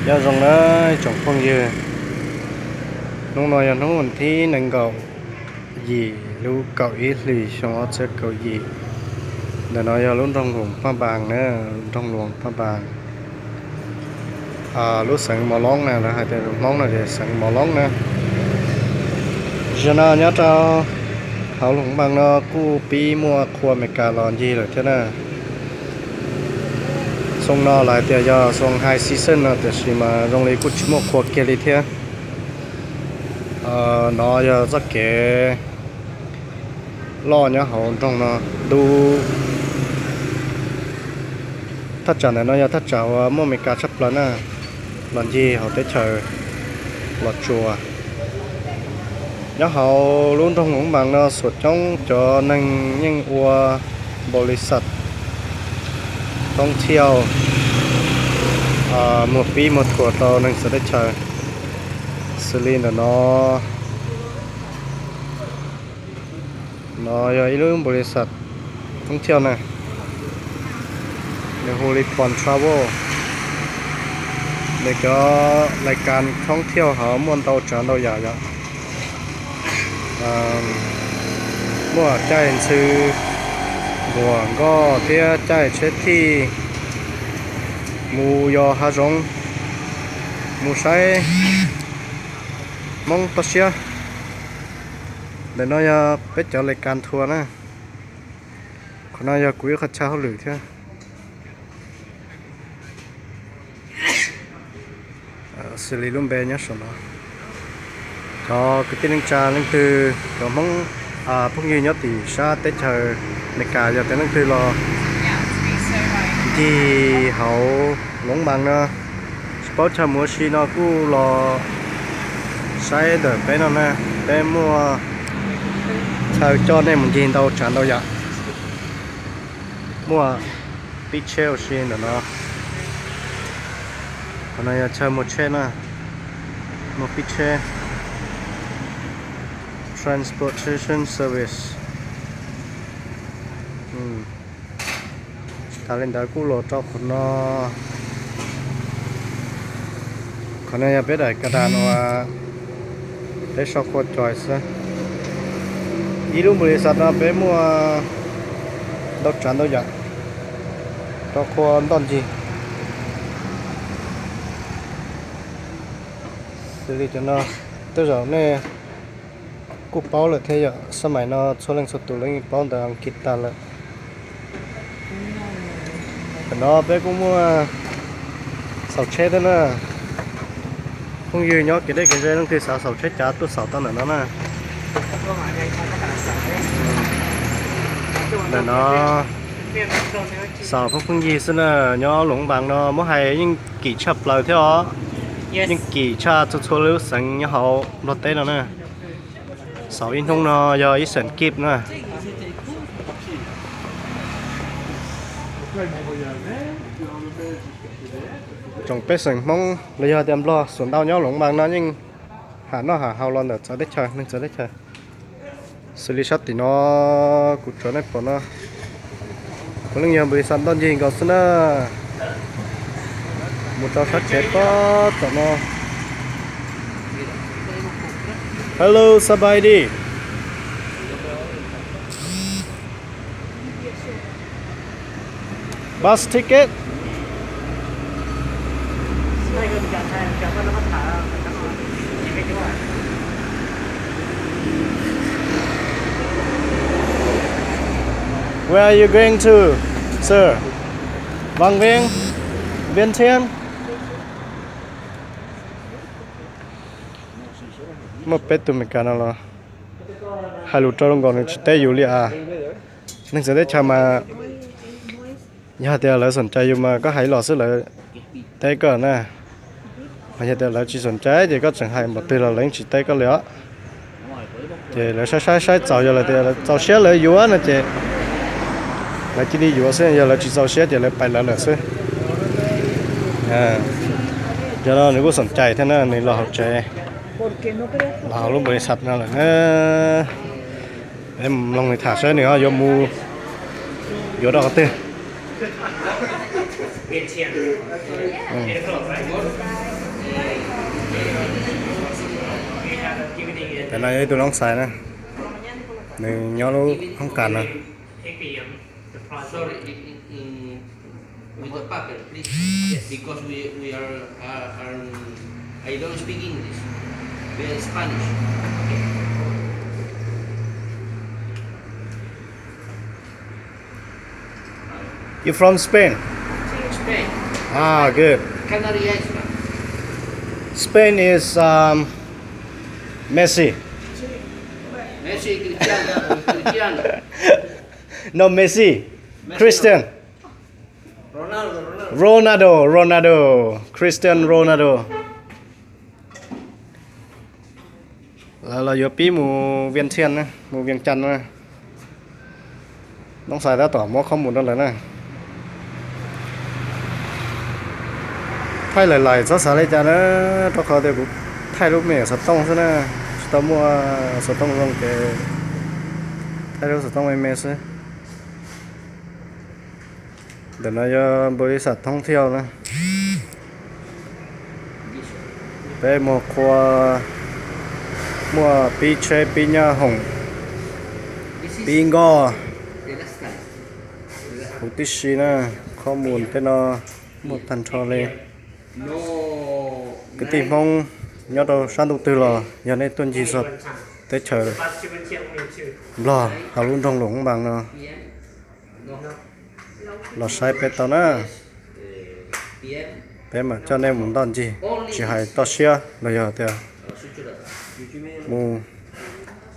Nyob zoo na tsoom phooj ywg, hnub no yog hnub vas thib nees nkaum yim lub kaum ib hlis xyoo ob txhiab kaum yim. Ntawm no yog lub nroog Luam Phaj Npas na, nroog Luam Phaj Npas, lub xeev Mos Loob na, lawv hais tias Hmoob no ces xeev Mos Loob na. Zaum no nyob rau hauv Luam Phaj Npas no kuj pib muaj qhua Amelikas los ncig lawm thiab na. Xyoo no lawv hais tias yog xyoo high season no tiam sis mas zoo li kuj tsis muaj qhua kiag li thiab. No yog txoj kev loj nyob hauv nroog no. Ntu thaj tsam ntawm no yog thaj tsam uas muaj Amelikas tshaj plaws na, los ncig hauv teb chaws Los Tsuas. Nyob hauv lub nroog Luam Phaj Npas no xuam coob cov neeg yeej ua npaum li xas thoob thiauj, muag pib muag thuam rau neeg txawv teb chaws. Xws li ntawm no, no yog ib lub npaum li xas thoob thiauj na, nws hu li Pon Travel. Nws cov lais kas thoob thiauj hov muaj ntau tsav ntau yam yom. Muaj caij ntxhw, nquag nkoj thiab caij tsheb thij mus yos hav zoov, mus saib Hmoob toj siab. Ntawm no yog peb cov lais kas thua na. Qhov no yog kuv ib qho chaw hauj lwm thiab. Xws li lub npe nyob saum no. Cov kwv tij neej tsa leej twg, cov Hmoob phooj ywg nyob tim sab teb chaws Amelikas yog tias leej twg los ncig hauv Luam Phaj Npas no, tsis paub chaw mus ua si no kuj los saib ntawm peb no na. Peb muaj chaw coj nej mus ncig ntau tsav ntau yam. Muaj pib tsheb ua si ntawm no. Qhov no yog chaw muag tsheb na, muaj pib tsheb, transportation service. Tsis tas li ntawd kuj los rau qhov no. Qhov no yog peb daim kas das uas peb sau qhua cos xwb. Ib lub npaum li xas no peb muaj ntau tsav ntau yam rau qhua ntoj ncig. Xws li cov no, tej zaum nej kuj paub lawm thiab yom, xab mais no txhua leej txhua tus lawv yeej paub ntawv Askiv tag lawm. Tam no peb kuj muaj xaus tsheb thiab na. Phooj ywg nyob kev deb kev ze leej twg xav xaus tsheb cav tuaj xaus tau ntawm no na. Ntawm no xaus phooj phooj ywg xwb na. Nyob Luam Npas no muab hais yeej kim tshaj plaws thiab os. Yeej kim tshaj txhua txhua lub xeev nyob hauv Nplog teb no na. Xaus ib hnub no yog ib xeem kib na. Tsoom pej xeem Hmoob los yog tias Nplog xuas ntau nyob Luam Npas no yeej ham noj ham haus los ntawm txawv teb chaws, neeg txawv teb chaws. Xws li sab tim no kuv tso nej pom no, puav leej yog npawg Xas Ntoj Ncig nkaus xwb na. Mus rau sab tsev pob tom no. Hello, สบายดี. Bus ticket? Where are you going to, sir? Vang Vieng? Vientiane? Muaj peb tug Meskas no los hais lus rau zoo nkaus nws tsis teb yus li as. Neeg txawv teb chaws mas yog tias lawv xoom cai yus mas koj hais los xwb lawv teb koj na. Mas yog tias lawv tsis xoom cai ces koj tseem hais npaum twg los lawv yeej tsis teb koj li os. Ces lawv saib saib saib txaus, yog lawv tias txaus siab lawv yuav no ces lawv cia li yuav xwb, yog lawv tsis txaus siab ces lawv pais lawv lawm xwb. Cov no nws kuj xoom cai thiab na, nws los hauv tsev, los hauv lub npawg Xas no lawm na. Peb mus mloog nws tham saib nws ho yuav mus yuav rau qhov twg. 变迁。嗯。Tam no yog ib tug noob xais na, nws nyob lub hoob kas no. Sorry, in, in, in, with the paper, please. Yes. Because we, we are, are, are, I don't speak English. We are Spanish. Okay. You from Spain? Spain. Ah, good. Canary Islands. Spain is, um, Messi. Messi, Cristiano, Cristiano. No, Messi. Messi. Cristian. Ronaldo, Ronaldo. Ronaldo, Ronaldo. Cristian Ronaldo. Lawv los yuav pib mus Vias Thias na, mus Vias Cas na. Noob xais tab tom muab khob mus rau lawv na. Thaij lais lais txhob xav li cas na, rau qhov tias kuv thaij lub me xov tooj xwb na, tsis tau muaj xov tooj zoo ces thaij lub xov tooj me me xwb. Ntawm no yog npau li xam thoob thiaj na. Peb muag qhua, muaj pib tsheb, pib nyab hoom, pib nkoj, huv tib si na. Khob mus tej no muaj tag nrho li. Kwv tij Hmoob nyob rau sab ntuj twg los yog nej tuaj ncig txog teb chaws Nplog hauv lub nroog Luam Hoob Npas no los saib peb tau na. Peb mam coj nej mus ntoj ncig, tsis hais toj siab los yog tias mus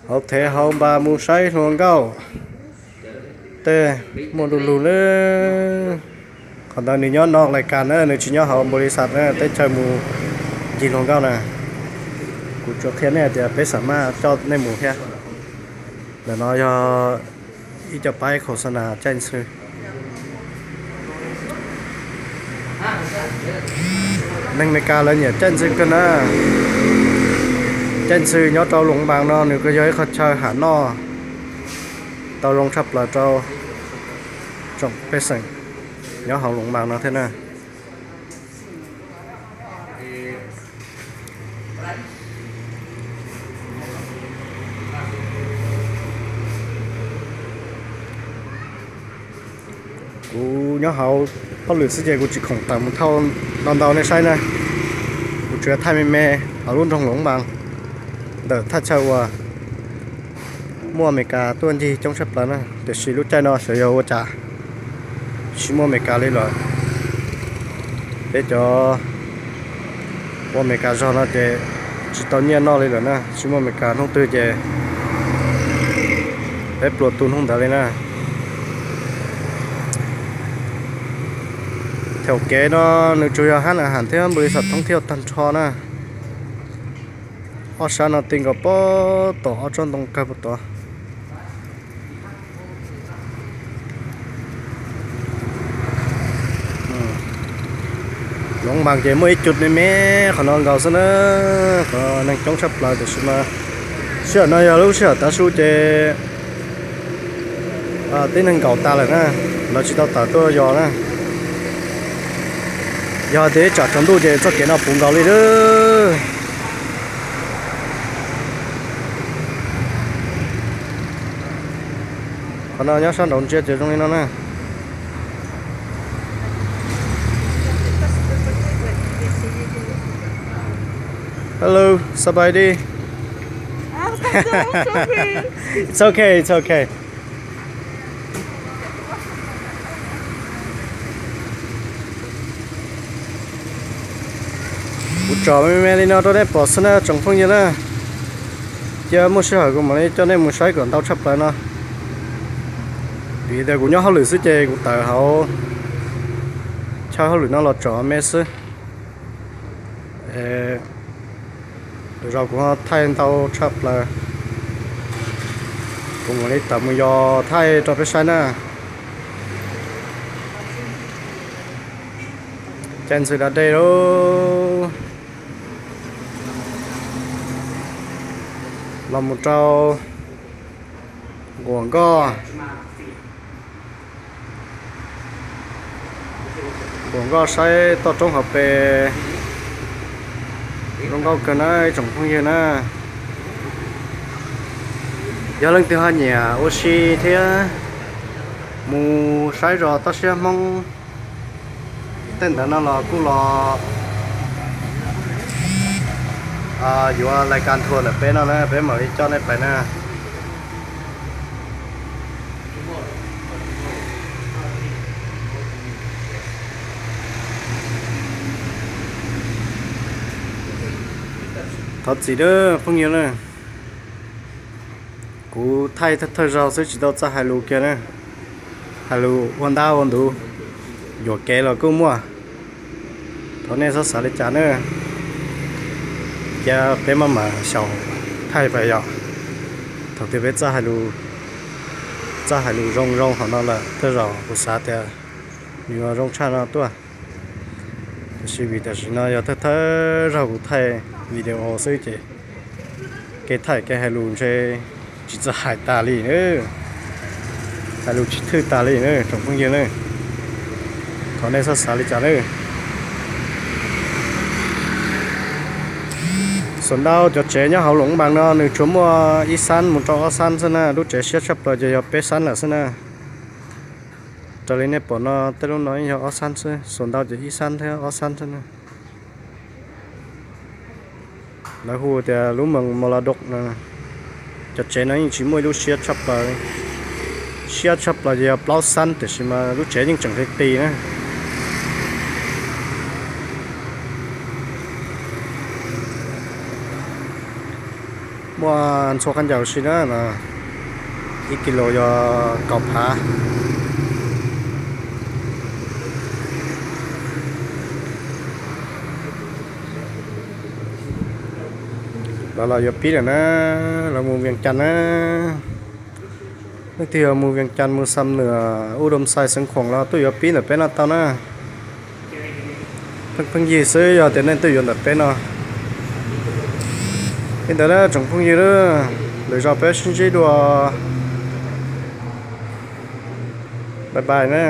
hauv thev hauv npas mus saib hluas nkauj tej muaj du lug li. Qhov ntawd nws nyob no lais kas na, nws tsis nyob hauv npau li xam na, teb chaws mus ncig hluas nkauj na. Kuv tsuas qhia nej hais tias peb xam maj coj nej mus thiab. Ntawm no yog ib co paib khos xa nas caij ntxhw. Neeg Meskas lawv nyiam caij ntxhw kawg na. Caij ntxhw nyob rau Luam Npas no nws kuj yog ib qho chaw ham noj tau zoo tshaj plaws rau tsoom pej xeem nyob hauv Luam Npas no thiab na. Kuv nyob hauv hauj lwm xwb ces kuv tsis khoom tawm mus thauj ntau ntau nej saib na. Kuv tsuas thaij me me hauv lub nroog Luam Npas ntawm thaj chaw uas muaj Amelikas tuaj ncig coob tshaj plaws na, tiam sis lub caij no xyov yog ua cas tsis muaj Amelikas li lawm. Peb cov ua Amelikas zog no ces tsis tau nyiaj noj li lawm na, tsis muaj Amelikas hnub twg ces peb pluas tu hnub ntawd li na. Thaum kev no nws tsuas yog hab nas has thiab npau li xam thoob thiaj tag nrho na. Ob sab no ti nkaus puag tom ob tsob ntoo kawg puag tod. Luam Npas ces muaj ib co me me qhov no nkaus xwb na, qhov neeg coob tshaj plaws tiam sis mas sij hawm no yog lub sij hawm tav su ces tib neeg nkaum tas lawm na, lawv tsis tau tawm tuaj yos na. Yog tias tsam tsaus ntuj ces txoj kev no puv nkaus li lawm. Qhov no nyob sab nraud ntsia ces zoo li no na. Hello, ສະບາຍດີ. It's okay, it's okay. Kuv tsom me me li no rau nej pom xwb na tsoom phooj ywg na. Cia muaj sij hawm kuv mam li coj nej mus saib kom ntau tshaj plaws no. Vim tias kuv nyob hauj lwm xwb ces kuv tawm hauv chaw hauj lwm no los tsom me xwb. Lwm zaus kuv ho thaij ntau tshaj plaws, kuv mam li tawm mus yos thaij rau peb saib na. Caij ntxwv da dej lauj. Los mus rau Nquam Nkoj. Nquam Nkoj saib toj roob hauv pes. Zoo nkauj kawg na tsoom phooj ywg na. Yog leej twg ho nyiam ua si thiab mus saib zos toj siab Hmoob tej ntawd no los kuj los yuav lais kas thuam ntawm peb no na, peb mam li coj nej pais na. Thov txim nawb phooj ywg na, kuv thaij thawj zaug xwb tsis tau txawj hais lus kiag na, hais lus ua ntab ua ntuv, yuam kev los kuj muaj. Thov nej txhob xav li cas na, cia peb maj mam xyaum thaij pais yom. Thaum twg peb txawj hais lus zoo zoo hauv no lawm tej zaum kuv xav tias nws yuav zoo tshaj no tuaj. Tiam sis vim tam sim no yog thawj thawj zaug kuv thaij video xwb ces kev thaij kev hais lus ntshe tsis txawj hais tas li na, hais lus tsis thwj tas li na tsoom phooj ywg na. Thov nej txhob xav li cas na. Xuas ntau cov tsev nyob hauv Loos Npas no nws tsuas muaj ib xab mus rau ob xab xwb na, lub tsev siab tshaj plaws ces yog peb xab lawm xwb na. Raws li nej pom no tej lub no yog ob xab xwb, xuas ntau ces ib xab thiab ob xab xwb na. Lawv hu tias lub moos Mos Las Dok no. Cov tsev no yeej tsis muaj ib lub siab tshaj plaws, siab tshaj plaws ces yog plaub xab tiam sis mas lub tsev yeej tseem qis qis na. Muaj ntxhua khaub ncaws si na, ib kis lus yog kaum phav. Lawv los yuav pib lawm na, lawv mus Vias Cas na. Leej twg yog mus Vias Cas mus Xam Nuam, Ub Doo Xais, Xeev Khuam los tuaj yuav pib ntawm peb no tau na. Pheej pheej yig xwb yog tias nej tuaj yuav ntawm peb no. Li ntawd na tsoom phooj ywg, lwm zaus peb sib ntsib dua. Bye bye na.